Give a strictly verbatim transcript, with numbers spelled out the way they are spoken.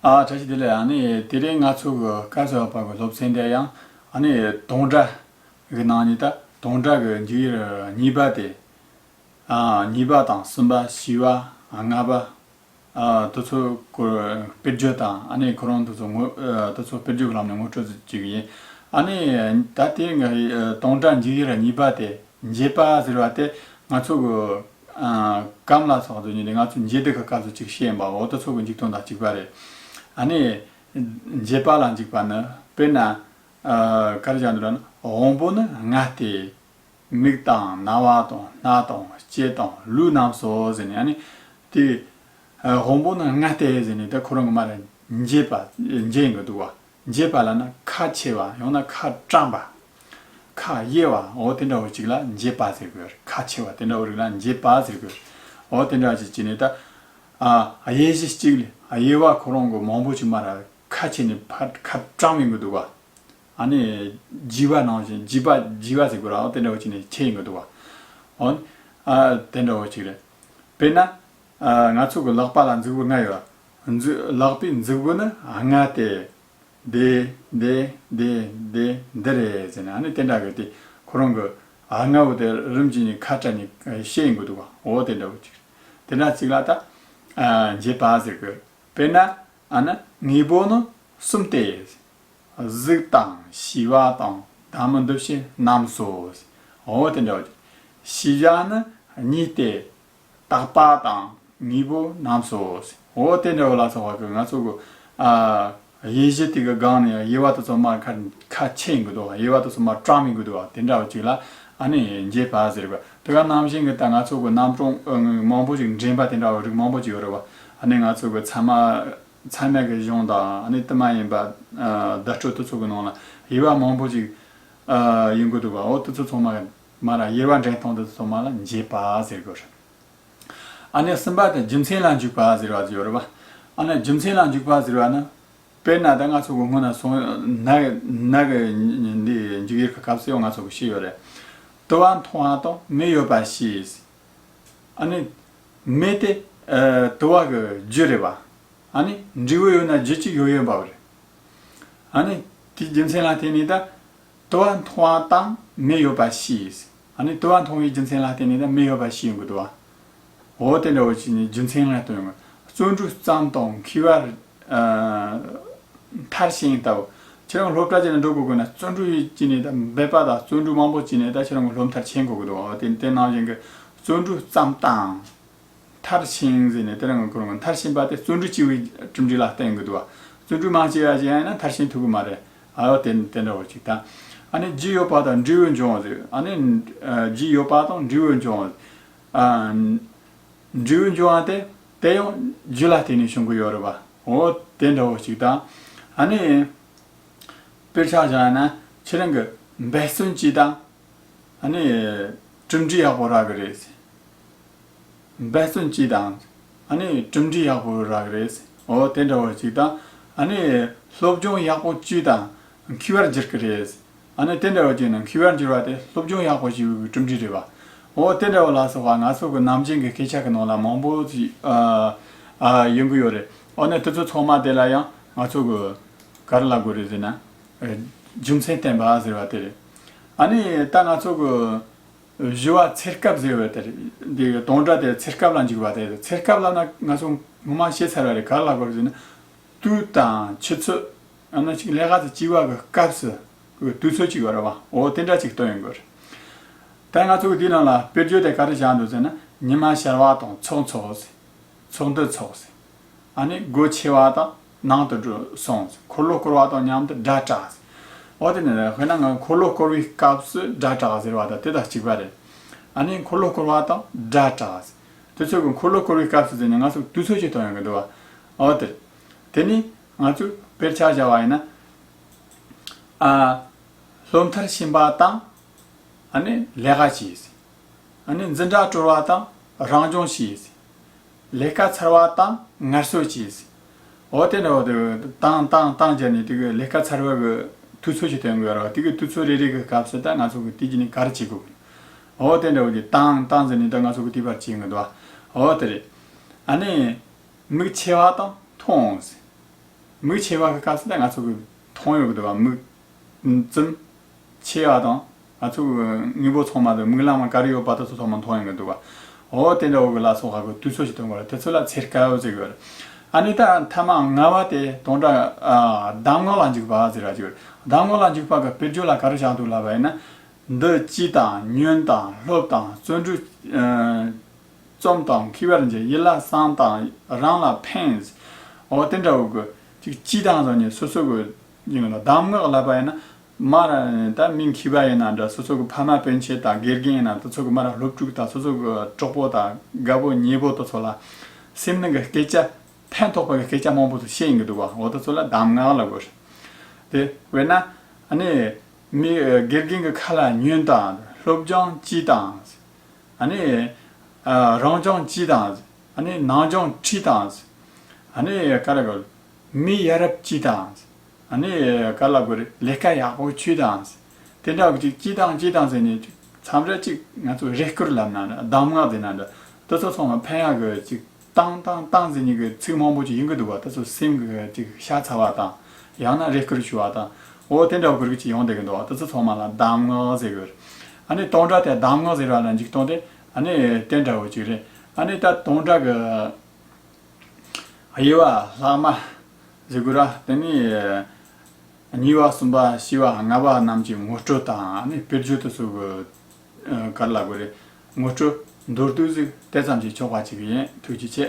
ཨ་བཀྲ་ཤིས་བདེ་ལེགས། ཨ་ནི་དེ་རིང་ང་ཚོ་གི་སྐལ་བཟང་པ་གི་སློབ་ཚན་དེ་ཡང་ཨ་ནི་དོན་སྒྲ་གི་ནང་ནས་ད་དོན་སྒྲ་གི་འཇུག་ཡུལ་གཉིས་པ་དེ། ཨ་གཉིས་པ་དང་གསུམ་པ་བཞི་པ་ལྔ་པ། ཨ་དེ་ཚོ་སྐོར་དཔེར་བརྗོད་དང་ཨ་ནི་ཁོ་རང་དེ་ཚོ་ངོ་ཨ་དེ་ཚོ་དཔེར་བརྗོད་ཀྱི་ལམ་ནས་ངོ་སྤྲོད་ཅིག་ཡིན། ཨ་ནི་ད་དེ་ང་ཨ་དོན་སྒྲ་འཇུག་ཡུལ་གཉིས་པ་དེ། འབྱེད་པ་ཟེར་བ་དེ་ང་ཚོ་གི་ཨ་གམ་ལ་སོགས་དུ་ཉིད་ནས་ང་ཚོ་འབྱེད་སྡུད་ཀྱི་སྐབས་སུ་ཅིག་བཤད་ཡིན་པ། འོ་དེ་ཚོ་གི་འཇུག་དོན་དང་གཅིག་པ་རེད། ཨ་ནི་འབྱེད་པ་ལ་འཇུག་པ་ནི། དཔེར་ན་ཨ་ག་རེ་བྱ་འདུག་ལ་ན། དབང་པོ་ནི་ལྔ་སྟེ། མིག་དང་རྣ་བ་དང་སྣ་དང་ལྕེ་དང་ལུས་རྣམས་སོ་ཟེར་ནས། ཨ་ནི་དེ་ཨ་དབང་པོ་ནི་ལྔ་སྟེ་ཟེར་ནས་ད་ཁོ་རང་གི་མ་རེད། འབྱེད་པ་འབྱེད་ཡིན་གི་འདུག་བ། འབྱེད་པ་ལ་ན་ཁ་ཕྱེ་བ་ཡང་ན་ཁ་བཀྲམ་པ། ཁ་དབྱེ་བ། འོ་དེ་འདྲ་བོ་ཅིག་ལ་འབྱེད་པ་ཟེར་དགོས། ཁ་ཕྱེ་བ་དེ་འདྲ་བོ་རིགས་ལ་འབྱེད་པ་ཟེར་དགོས། འོ་དེ་འདྲ་ཅིག་བྱས་ནས་ད་ཨ་དབྱེ་གཞི་གཅིག་ལས་དབྱེ་བ་ཁོ་རང་གི་མང་པོ་ཅིག་མ་ར་ཁ་ཕྱེ་ནས་ཕར་ཁ་བཀྲམ་ཡིན་གི་འདུག་བ། ཨ་ནི་བརྗེ་བ་ནང་བཞིན་བརྗེ་བ་བརྗེ་བ་ཟེར་དགོས་ར། འོ་དེ་འདྲ་བོ་ཅིག་ནས་ཕྱེ་ཡིན་གི་འདུག་བ། འོ་ཨ་དེ་འདྲ་བོ་ཅིག་རེད། དཔེར་ན་ཨ་ང་ཚོ་གི་ལག་པ་ལ་མཛུབ་གུ་ལྔ་ཡོད། མཛུ་ལག་པའི་མཛུབ་གུ་ནི་ལྔ་སྟེ། འདི་འདི་འདི་འདི་འདི་རེད་ཟེར་ནས། ཨ་ནི་དེ་འདྲ་གི་དེ་ཁོ་རང་གི་ཨ་ལྔ་བོ་དེ་རིམ་གྱིས་ནི་ཁ་བྲལ་ནས་ཨ་བཤད་ཡིན་དགོས་འདུག་བ། འོ་དེ་འདྲ་བོ་ཅིག་རེད། དེ་འདྲ་ཅིག་ལ་ད་ཨ་འབྱེད་པ་ཟེར་གི། དཔེར་ན་ཨ་ནི་དངོས་པོ་ནི་གསུམ་སྟེ། གཟུགས་དང་ཤེས་པ་དང་བདག་མེད་འདུ་བྱེད་རྣམས་སོ། འོ་དེ་འདྲ་བོ་ཅིག་ཤེས་བྱ་ནི་གཉིས་སྟེ། རྟག་པ་དང་དངོས་པོ་རྣམས་སོ། འོ་དེ་འདྲ་བོ་ལ་སོགས་པ་གི་ང་ཚོ་གི་ཨ་དབྱེ་གཞི་དེ་གི་སྒང་ནས་དབྱེ་བ་དེ་ཚོ་མར་ཁ་ཁ་ཕྱེ་ཡིན་གི་འདུག་དབྱེ་བ་དེ་ཚོ་མར་བཀྲམ་ཡིན་གི་འདུག་དེ་འདྲ་བོ་ཅིག་ལ་ཨ་ནི་འབྱེད་པ་ཟེར་བ། དེ་ག་ནང་བཞིན་གི་ད་ང་ཚོ་གི་རྣམ་གྲངས་ཨ་མང་པོ་ཅིག་འདྲེན་པ་དེ་འདྲ་བོ་རིགས་མང་པོ་ཅིག་ཡོད་རེད་བ། ཨ་ནི་ང་ཚོ་གི་ཚད་མ་ཚད་མ་གི་གཞུང་དང་ཨ་ནི་དེ་མ་ཡིན་པ་ཨ་བརྡ་སྤྲོད་དེ་ཚོ་གི་ནང་ལ་དབྱེ་བ་མང་པོ་ཅིག་ཨ་ཡིན་གི་འདུག་བ། འོ་དེ་ཚོ་ཚང་མ་མར་དབྱེ་བ་འདྲེན་སྟངས་དེ་ཚོ་ཚང་མ་ལ་འབྱེད་པ་ཟེར་དགོས་རེད། ཨ་ནི་གསུམ་པ་དེ་རྒྱུ་མཚན་ལ་འཇུག་པ་ཟེར་བ་ཅིག་ཡོད་རེད་བ། ཨ་ནི་རྒྱུ་མཚན་ལ་འཇུག་པ་ཟེར་བ་ནི། དཔེར་ན་ད་ང་ཚོ་གི་སྔོན་ན་སོང་ན་ན་གི་འཇུག་ཡུལ་གྱི་སྐབས་སུ་ཡང་ང་ཚོ་གི་ཤེས་ཡོད་རེད། དུ་བ་མཐོང་བ་དང་མེ་ཡོད་པ་ཤེས། ཨ་ནི་མེ་དེ་ཨ་དུ་བ་གི་རྒྱུ་རེད་བ། ཨ་ནི་འབྲས་བུ་ཡོད་ན་རྒྱུ་གཅིག་ཡོད་ཡོད་པ་རེད། ཨ་ནི་དེའི་རྒྱུ་མཚན་ལ་བརྟེན་ནས་ད་དུ་བ་མཐོང་བ་དང་མེ་ཡོད་པ་ཤེས། ཨ་ནི་དུ་བ་མཐོང་བའི་རྒྱུ་མཚན་ལ་བརྟེན་ནས་ད་མེ་ཡོད་པ་ཤེས་ཡོང་གི་འདུག་བ། འོ་དེ་འདྲ་བོ་བྱས་ནས་རྒྱུ་མཚན་ལ་ལྟོས་ཡོང་གི། བརྩོན་འགྲུས་ཙམ་དང་མཁས་པར་ཨ་མཐར་ཕྱིན་ལྟ་བུ། ཁྱེད་རང་སློབ་གྲྭ་ཅིག་ནས་འགྲོ་དགོས་དགོས་ན་བརྩོན་འགྲུས་བྱས་ནས་ད་འབད་པ་དང་བརྩོན་འགྲུས་མང་པོ་བྱས་ནས་ད་ཁྱེད་རང་གི་སློབ་མཐར་ཕྱིན་དགོས་ཀྱི་འདུག་བ། དེ་དེ་ནང་བཞིན་གྱི་བརྩོན་འགྲུས་ཙམ་དང་། མཐར་ཕྱིན་ཟེར་ནས་དེ་རིང་གི་ཁོ་རང་གི་མཐར་ཕྱིན་པ་དེ་བརྩོན་འགྲུས་ཆེ་བའི་གྲུབ་འབྲས་ལ་བརྟེན་གི་འདུག་བ། བརྩོན་འགྲུས་མ་བྱས་པ་ཅིག་ཡིན་ན་མཐར་ཕྱིན་ཐུབ་གི་མ་རེད། ཨ་ཡོ་དེ་དེ་འདྲ་བོ་ཅིག་དང་། ཨ་ནི་རྒྱུ་ཡོད་པ་དང་འབྲས་བུ་འབྱུང་བ་ཟེར། ཨ་ནི་ཨ་རྒྱུ་ཡོད་པ་དང་འབྲས་བུ་འབྱུང་བ། ཨ་འབྲས་བུ་འབྱུང་བ་དེ་དེ་ཡང་རྒྱུ་ལ་བརྟེན་ནས་བྱུང་གི་ཡོད་རེད་བ། འོ་དེ་འདྲ་བོ་ཅིག་དང་། ཨ་ནི་དཔེར་ཆ་བཞག་ན་ཁྱེད་རང་གི་འབད་བརྩོན་གྱིས་དང་། ཨ་ནི་གྲུབ་འབྲས་ཡག་པོ་རག་གི་རེད། འབད་བརྩོན་གྱིས་དང་། ཨ་ནི་གྲུབ་འབྲས་ཡག་པོ་རག་གི་རེད། འོ་དེ་འདྲ་བོ་ཅིག་དང་། ཨ་ནི་སློབ་སྦྱོང་ཡག་པོ་བྱས་དང་མཁས་པར་འགྱུར་གི་རེད། ཨ་ནི་དེ་འདྲ་བོ་ཅིག་ནི་མཁས་པར་འགྱུར་བ་དེ་སློབ་སྦྱོང་ཡག་པོ་བྱས་པའི་གྲུབ་འབྲས་རེད་བ། འོ་དེ་འདྲ་བོ་ལ་སོགས་པ་ང་ཚོ་གི་ནམ་རྒྱུན་གྱི་སྐད་ཆ་གི་ནང་ལ་མང་པོ་ཅིག་ཨ་ཨ་ཡོང་གི་ཡོད་རེད། འོ་ནི་དེ་ཚོ་ཚང་མ་དེ་ལ་ཡང་ང་ཚོ་གི་ག་རེ་ལབ་དགོས་རེད་ཟེར་ན། ཨ་རྒྱུ་མཚན་བསྟན་པ་ཟེར་བ་དེ་རེད། ཨ་ནི་ད་ང་ཚོ་གི་བཞི་བ་ཚེ་སྐབས་ཟེར་བ་དེ་རེད། འདི་གི་དོན་སྒྲ་དེ་ཚེ་སྐབས་ལ་འཇུག་པ་དེ་རེད། ཚེ་སྐབས་ལབ་ན་ང་ཚོ་ངོ་མ་ཤེས་ཚར་བ་རེད། ག་རེ་ལབ་དགོས་རེད་ཟེར་ན། དུས་དང་ཆུ་ཚོད། ཨ་ནི་ཅིག་ལས་ཀ་དེ་བྱེད་པ་གི་སྐབས་སུ་གི་དུས་ཚོད་ཅིག་ཡོད་རེད་བ། འོ་དེ་འདྲ་ཅིག་སྟོན་ཡོང་གི་རེད། ད་ང་ཚོ་གི་འདི་ནང་ལ་དཔེར་བརྗོད་དེ་ག་རེ་བཞག་འདུག་ཟེར་ན། ཉི་མ་ཤར་བ་དང་ཚོགས་འཚོགས་ཟེར། ཚོགས་འདུ་ཚོགས་ཟེར། ཨ་ནི་སྒོ་ཕྱེ་བ་དང་ནང་དུ་འགྲོ་སོང་ཟེར། འཁོར་ལོ་བསྐོར་བ་དང་མཉམ་དུ་སྒྲ་གྲགས་ཟེར། འོ་དེ་ནི་དཔེར་ན་ང་འཁོར་ལོ་བསྐོར་བའི་སྐབས་སུ་སྒྲ་གྲགས་ཟེར་བ་དང་དེ་དང་གཅིག་པ་རེད། ཨ་ནི་འཁོར་ལོ་བསྐོར་བ་དང་སྒྲ་གྲགས་ཟེར། དུས་ཚོད་ཀྱི་འཁོར་ལོ་བསྐོར་བའི་སྐབས་སུ་ཟེར་ནས་ང་ཚོ་དུས་ཚོད་ཅིག་སྟོན་ཡོང་གི་འདུག་བ། འོ་དེ་རེད། དེ་ནི་ང་ཚོས་དཔེར་ཆ་བཞག་པ་ཡིན་ན། ཨ་སློབ་མཐར་ཕྱིན་པ་དང་། ཨ་ནི་ལས་ཀ་བྱས། ཨ་ནི་འཛིན་གྲྭ་གྲོལ་བ་དང་རང་སྦྱོང་བྱས། ལས་ཀ་ཚར་བ་དང་ངལ་གསོ་བྱས། འོ་དེ་འདྲ་བོ་དེ་དང་དང་དང་བརྒྱབ་ནས་དེ་གི་ལས་ཀ་ཚར་བ་གི་དུས་ཚོད་ཅིག་སྟོན་དགོས་རེད་བ། དེ་གི་དུས་ཚོད་རེ་རེ་གི་སྐབས་སུ་ད་ང་ཚོ་གི་དེ་གི་ནི་ག་རེ་བྱེད་དགོས་གི། འོ་དེ་འདྲ་བོ་དེ་དང་དང་ཟེར་ནས་ད་ང་ཚོ་གི་དེ་བར་བྱེད་ཀྱི་འདུག་བ། འོ་དེ་རེད། ཨ་ནི་མིག་ཕྱེ་བ་དང་མཐོང་། མིག་ཕྱེ་བ་གི་སྐབས་སུ་ད་ང་ཚོ་གི་མཐོང་ཡོང་གི་འདུག་བ། མིག་བཙུམ་ཕྱེ་བ་དང་། ང་ཚོ་གི་དངོས་པོ་ཚང་མ་དང་མིག་ལམ་ག་རེ་ཡོད་པ་དེ་ཚོ་ཚང་མ་མཐོང་ཡོང་གི་འདུག་བ། འོ་དེ་འདྲ་བོ་གི་ལ་སོགས་པ་གི་དུས་ཚོད་ཅིག་སྟོན་དགོས་རེད། དེ་ཚོ་ལ་ཚེར་ཀ་བོ་ཟེར་གི་ཡོད་རེད། ཨ་ནི་ད་ཐ་མ་ལྔ་བ་དེ་དོན་དག་ཨ་གདམས་ངག་ལ་འཇུག་པ་ཟེར་ར་ཅིག་ཡོད་རེད། གདམས་ངག་ལ་འཇུག་པ་གི་དཔེར་བརྗོད་ལ་ག་རེ་བཞག་འདུག་ལབ་པ་ཡིན་ན། འདི་ཅི་དང་ཉོན་དང་སློབ་དང་བརྩོན་འགྲུས་ཨ་རྩོམ་དང་མཁས་པར་འགྱུར། ཡིད་ལ་བསམ་དང་རང་ལ་ཕན། འོ་དེ་འདྲ་བོ་གི་ཅིག་ཅི་དང་ཟེར་ནས་སོ་སོ་གི་ཡིན་ལ་གདམས་ངག་ལབ་པ་ཡིན་ན། མར་ད་མི་མཁས་པ་ཡིན་ན་འདྲ། སོ་སོ་གི་ཕ་མ་སྤུན་མཆེད་དང་དགེ་རྒན་ཡིན་ན་དེ་ཚོ་གི་མར་སློབ་ཕྲུག་དང་སོ་སོ་གི་གྲོགས་པོ་དང་རྒད་པོ་ཉེ་པོ་དེ་ཚོ་ལ་སེམས་ནང་གི་སྐད་ཆ་ཕན་ཐོགས་པ་གི་སྐད་ཆ་མང་པོ་ཚོ་བཤད་ཡིན་གི་འདུག་བ། འོ་དེ་ཚོ་ལ་གདམས་ངག་ལབ་དགོས་རེད། དེ་བས་ན་ཨ་ནི་མི་དགེ་རྒན་གི་ཁ་ལ་ཉོན་དང་། སློབ་སྦྱོང་ཅི་དང་། ཨ་ནི་ཨ་རང་སྦྱོང་ཅི་དང་། ཨ་ནི་ནང་སྦྱོང་ཁྲིད་དང་། ཨ་ནི་ག་རེ་གོ། མི་ཡ་རབས་ཅི་དང་། ཨ་ནི་ག་ལ་གོ་རེ་ལས་ཀ་ཡག་པོ་ཅི་དང་། དེ་འདྲ་གི་ཅིག་ཅི་དང་ཅི་དང་ཟེར་ནས་ཅིག་མཚམས་རེ་ཅིག་ང་ཚོ་རེ་སྐུལ་ལབ་ན་འདྲ། གདམས་ངག་ཟེར་ན་འདྲ། དེ་ཚོ་ཚང་མ་ཕན་ཡག་གི་ཅིག་བཏང་བཏང་བཏང་ཟེར་ནི་གི་ཚིག་མང་པོ་ཅིག་ཡིན་གི་འདུག་བ། དེ་ཚོ་སེམས་གི་ཅིག་ཤ་ཚ་བ་དང་། ཡང་ན་རེ་སྐུལ་ཞུ་བ་དང་། འོ་དེ་འདྲ་གི་ཅིག་ཡོང་བསྡད་གི་འདུག་བ། དེ་ཚོ་ཚང་མ་ལ་གདམས་ངག་ཟེར་གི་རེད། ཨ་ནི་དོན་དག་དེ་གདམས་ངག་ཟེར་བ་ལ་འཇིག་སྟོང་དེ་ཨ་ནི་དེ་འདྲ་བོ་ཅིག་རེད། ཨ་ནི་ད་དོན་དག་གི་དབྱེ་བ་ལྷག་མ་ཟེར་དགོས་ར། དེ་ནི་གཉིས་པ་གསུམ་པ་བཞི་པ་ལྔ་པ་རྣམས་ཀྱི་ངོ་སྤྲོད་དང་ཨ་ནི་དཔེར་བརྗོད་དེ་ཚོ་གི་ཨ་ག་རེ་ལབ་དགོས་རེད། ངོ་སྤྲོད་མདོར་བསྡུས་ཟིག་དེ་ཙམ་གྱིས་ཆོག་པ་ཅིག་ཡིན། ཐུགས་རྗེ་ཆེ།